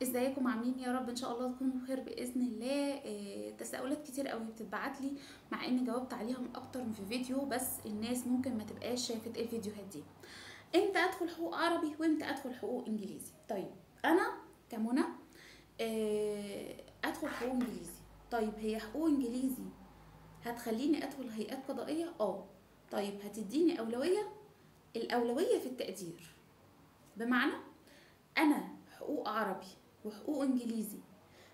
ازيكم عاملين؟ يا رب ان شاء الله تكونوا بخير باذن الله. تساؤلات كتير قوي بتتبعت لي، مع اني جاوبت عليهم اكتر من في فيديو، بس الناس ممكن ما تبقاش شافت الفيديوهات دي. امتى ادخل حقوق عربي وامتى ادخل حقوق انجليزي؟ طيب انا كمنى ادخل حقوق انجليزي. طيب هي حقوق انجليزي هتخليني ادخل هيئات قضائية؟ طيب هتديني اولوية؟ الاولوية في التقدير، بمعنى انا حقوق عربي وحقوق انجليزي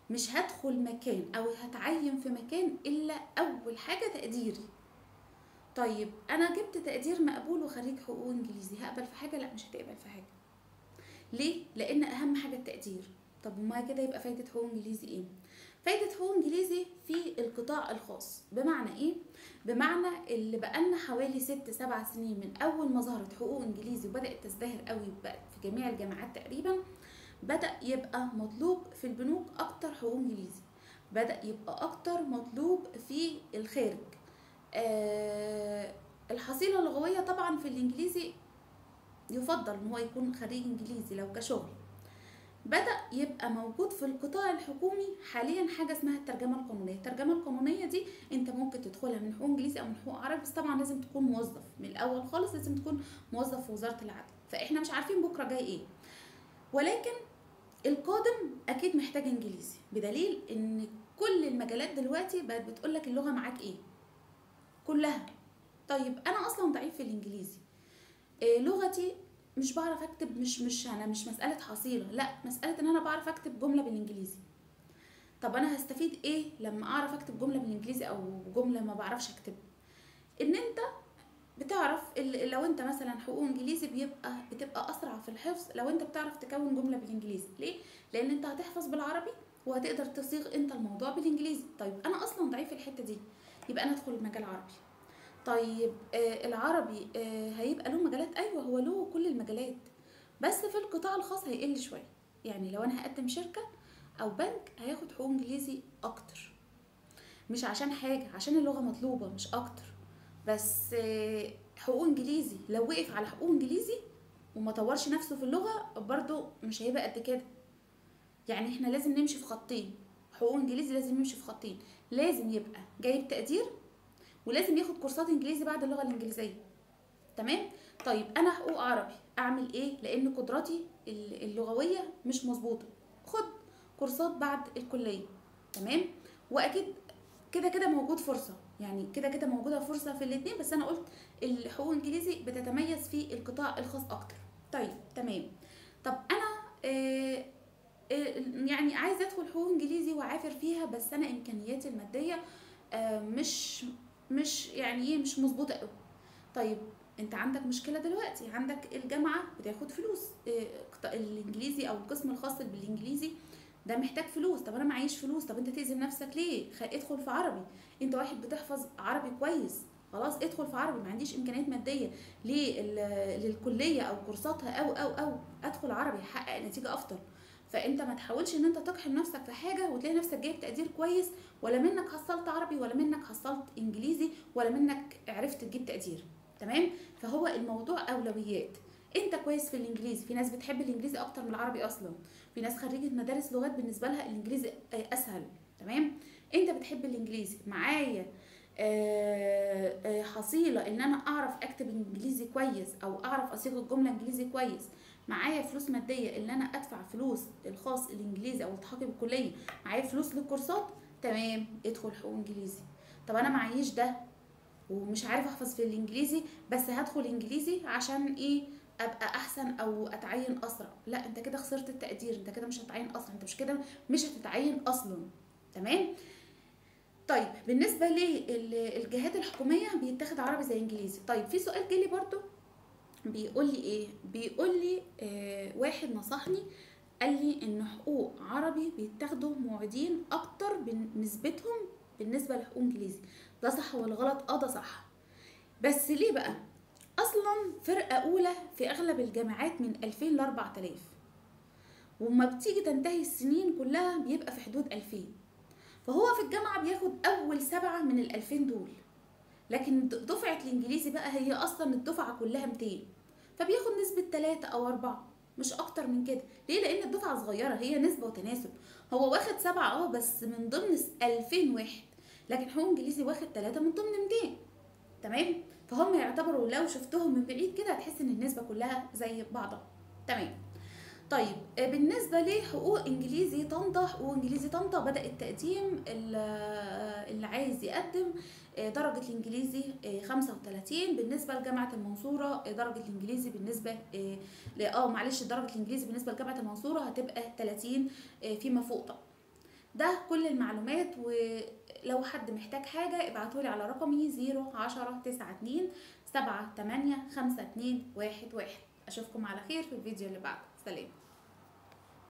مش هدخل مكان او هتعين في مكان الا اول حاجة تقديري. طيب انا جبت تقدير مقبول وخريج حقوق انجليزي، هقبل في حاجة؟ لا، مش هتقبل في حاجة. ليه؟ لان اهم حاجة التقدير. طب وما كده يبقى فايده حقوق انجليزي ايه؟ فايده حقوق انجليزي في القطاع الخاص. بمعنى ايه؟ بمعنى اللي بقالنا حوالي 6-7 سنين من اول ما ظهرت حقوق انجليزي وبدات تزدهر قوي بقت في جميع الجامعات تقريبا، بدأ يبقى مطلوب في البنوك اكتر حقوق انجليزي، بدأ يبقى اكتر مطلوب في الخارج. الحصيلة اللغوية طبعا في الانجليزي يفضل ان هو يكون خريج انجليزي لو كشغل. بدأ يبقى موجود في القطاع الحكومي حاليا حاجة اسمها الترجمة القانونية. الترجمة القانونية دي انت ممكن تدخلها من حقوق انجليزي او من حقوق عربي، بس طبعا لازم تكون موظف من الاول خالص، لازم تكون موظف في وزارة العدل. فاحنا مش عارفين بكرة جاي ايه، ولكن القادم اكيد محتاج انجليزي، بدليل ان كل المجالات دلوقتي بقت بتقولك اللغة معاك ايه كلها. طيب انا اصلا ضعيف في الانجليزي، لغتي مش بعرف اكتب، مش انا مش مسالة حصيله، لا، مسالة ان انا بعرف اكتب جملة بالانجليزي. طب انا هستفيد ايه لما اعرف اكتب جملة بالانجليزي او جملة ما بعرفش اكتبها؟ ان انت بتعرف لو انت مثلا حقوق انجليزي بتبقى اسرع في الحفظ لو انت بتعرف تكون جملة بالانجليزي. ليه؟ لان انت هتحفظ بالعربي وهتقدر تصيغ انت الموضوع بالانجليزي. طيب انا اصلا ضعيف في الحتة دي، يبقى انا ادخل مجال عربي. طيب العربي هيبقى له مجالات؟ ايوه، هو له كل المجالات، بس في القطاع الخاص هيقل شوية. يعني لو انا هقدم شركة او بنك هياخد حقوق انجليزي اكتر، مش عشان حاجة، عشان اللغة مطلوبه مش اكتر. بس حقوق انجليزي لو وقف على حقوق انجليزي وما طورش نفسه في اللغة برضو مش هيبقى قد كده. يعني احنا لازم نمشي في خطين، حقوق انجليزي لازم يمشي في خطين، لازم يبقى جايب تقدير ولازم ياخد كورسات انجليزي بعد اللغة الانجليزية. تمام؟ طيب انا حقوق عربي اعمل ايه؟ لان قدراتي اللغوية مش مظبوطة، خد كورسات بعد الكلية. تمام؟ واكيد كده كده موجود فرصة، يعني كده كده موجودة فرصة في الاثنين، بس انا قلت الحقوق الانجليزي بتتميز في القطاع الخاص اكتر. طيب تمام. طب انا يعني عايزه ادخل حقوق انجليزي وعافر فيها، بس انا امكانياتي المادية مش يعني ايه، مش مظبوطة قوي. طيب انت عندك مشكلة دلوقتي، عندك الجامعة بتاخد فلوس، الانجليزي او القسم الخاص بالانجليزي ده محتاج فلوس. طب انا معيش فلوس. طب انت تأذي نفسك ليه؟ ادخل في عربي، انت واحد بتحفظ عربي كويس، خلاص ادخل في عربي. ما عنديش امكانيات مادية ليه للكليه او كورساتها او او او ادخل عربي احقق نتيجة افضل. فانت ما تحاولش ان انت تقحم نفسك في حاجة وتلاقي نفسك جايب تقدير كويس ولا منك حصلت عربي ولا منك حصلت انجليزي ولا منك عرفت تجيب تقدير. تمام؟ فهو الموضوع اولويات. انت كويس في الانجليزي، في ناس بتحب الانجليزي اكتر من العربي اصلا، في ناس خريجة مدارس لغات بالنسبة لها الانجليزي اسهل. تمام؟ انت بتحب الانجليزي، معايا حصيله ان انا اعرف اكتب انجليزي كويس او اعرف اصيغ الجملة انجليزي كويس، معايا فلوس مادية ان انا ادفع فلوس الخاص الانجليزي او التحاقي بالكلية، معايا فلوس للكورسات، تمام ادخل حقوق انجليزي. طب انا معيش ده ومش عارف احفظ في الانجليزي، بس هدخل انجليزي عشان ايه؟ ابقى احسن او اتعين اسرع. لا، انت كده خسرت التقدير، انت كده مش هتتعين اسرع، انت مش كده مش هتتعين اصلا. تمام؟ طيب بالنسبة للجهات الحكومية بيتاخد عربي زي انجليزي. طيب في سؤال جالي برضو بيقول لي ايه؟ بيقول لي واحد نصحني قال لي ان حقوق عربي بيتاخدوا معيدين اكتر بنسبتهم بالنسبة لحقوق انجليزي، ده صح ولا غلط؟ ده صح. بس ليه بقى؟ اصلا فرقه اولى في اغلب الجامعات من 2000 ل 4000، وما بتيجي تنتهي السنين كلها بيبقى في حدود 2000، فهو في الجامعة بياخد اول 7 من ال 2000 دول، لكن دفعه الانجليزي بقى هي اصلا الدفعة كلها 200، فبياخد نسبه 3 او 4. مش اكتر من كده. ليه؟ لان الدفعة صغيرة، هي نسبه وتناسب. هو واخد 7 بس من ضمن 2000 واحد، لكن حقوق انجليزي واخد 3 من ضمن 200. تمام؟ فهم يعتبروا لو شفتهم من بعيد كده هتحس ان النسبة كلها زي بعضها. تمام. طيب بالنسبة لحقوق انجليزي طنطا، حقوق انجليزي طنطا بدا التقديم، اللي عايز يقدم درجه الانجليزي 35. بالنسبة لجامعة المنصورة درجه الانجليزي بالنسبة معلش درجه الانجليزي بالنسبة لجامعة المنصورة هتبقى 30 فيما فوق. طبعا ده كل المعلومات، ولو حد محتاج حاجة ابعتولي على رقمي 010 92 78 52 11. اشوفكم على خير في الفيديو اللي بعده. سلام.